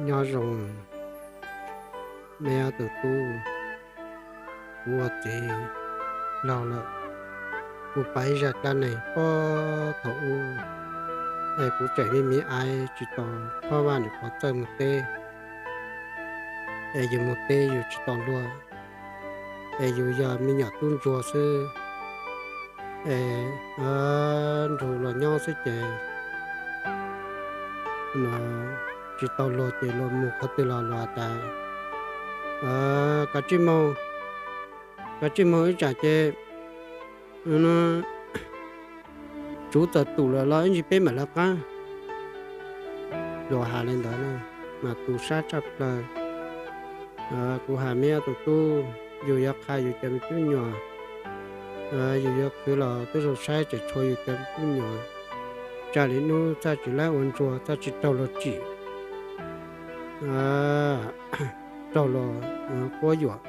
Nyob zoo, neb ob tug tub, kuv ua txiv laug lawm, kuv pais ib zaj dab neeg puag thaum ub, es kuv tseem me me aiv tsis tau, pog Vaj niam pog txawj mus teb, es yus mus teb yus tsis tau luag, es yus yog me nyuam tub ntsuag xwb, es nrug luag nyob xwb ces tsis tau luag ces luag mus qhov twg los luag tas, koj tsij moog, koj tsij moog ib tsam ces tsuv txawm tum lawm los ib ntsis peb mam lawv qaab. Luag has li ntawd na, mas tu sab tshaj plaws. Kuv has meb ob tug tub, yus yuav qha yus cov me tub nyuam, yus yuav khwv los tub zoo saib tseem tshuav yus cov me tub nyuam, tsam li hnub txaj tsis laib ua ntsuag, txaj tsis raug luag tsim, raug luag quab yuam.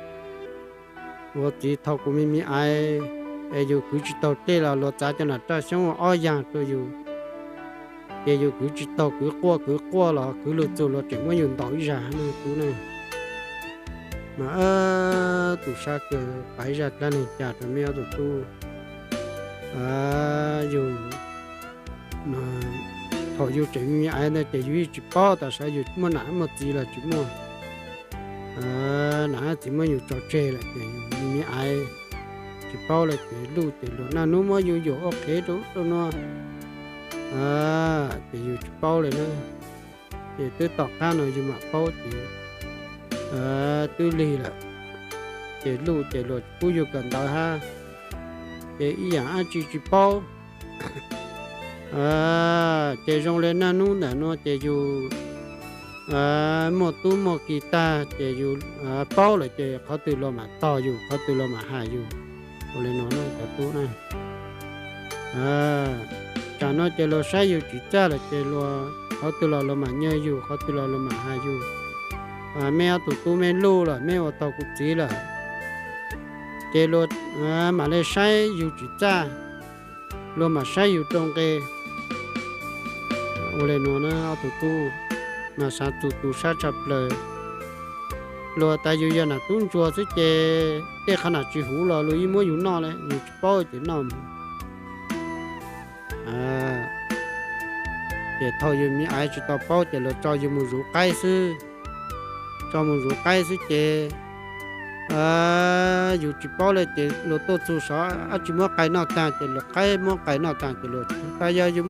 Ua txiv thaum kuv me me aiv, es yus khwv tsis taug dlej los luag txav cov nam raj xyoob ua ob yaag rua yus, ces yus khwv tsis taug, khwv quaj khwv quaj los khwv lug txug luag tseem muab yus ntaus ib zag ne tub ne. Mas tu sab kawg, pais ib zaj dlaab neeg ca rua meb ob tug tub. Yus, thaum yus tseem me me aiv ntawd ces yus yeej tsis paub tas sav yus muaj nam muaj txiv los tsis muaj, nam txiv muab yus tso tseg lawm ces yus me me aiv tsis paub lawm ces luj ces luag naj nub muab yus yuam ua qhev rau ub rau nuav, ces yus tsis paub li na. Ces twb tom qab no yus mam paub ces twb lig lawm, ces luj ces luag pub yus kawm ntawv hab, ces ib yaam dab tsi tsis paub. Ces zoo li naj nub ntawm nuav ces yus muaj tub muaj ki tag ces yus paub lawm ces qhov twg luag mam tog yus, qhov twg luag mam has yus. Ua li no cov tub na, tsam no ces luag saib yus tsim txaj lawm ces luag qhov twg los luag mam nyag yus, qhov twg los luag mam has yus. Meb ob tug tub meb luj lawm, meb ua tau kuv txiv lawm, ces luag mam li saib yus tsim txaj, luag mam saib yus rau nqe. Ua li no na ob tug tub, mas xav txug tu sab tshaj plaws. Luag tas yus yog nam tub ntsuag xwb ces tej qhov nam tsis huv los luag yeej muab yus noj le, yus tsis paub ces noj mus. Ces thaum yus me aiv tsis tau paub ces luag tso yus mus zuv qaib xwb, tso mus zuv qaib xwb ces yus tsis paub li ces luag tuaj txug sov dab tsi muab qai noj taag ces luag qaib muab qai noj taag ces luag tas yog yus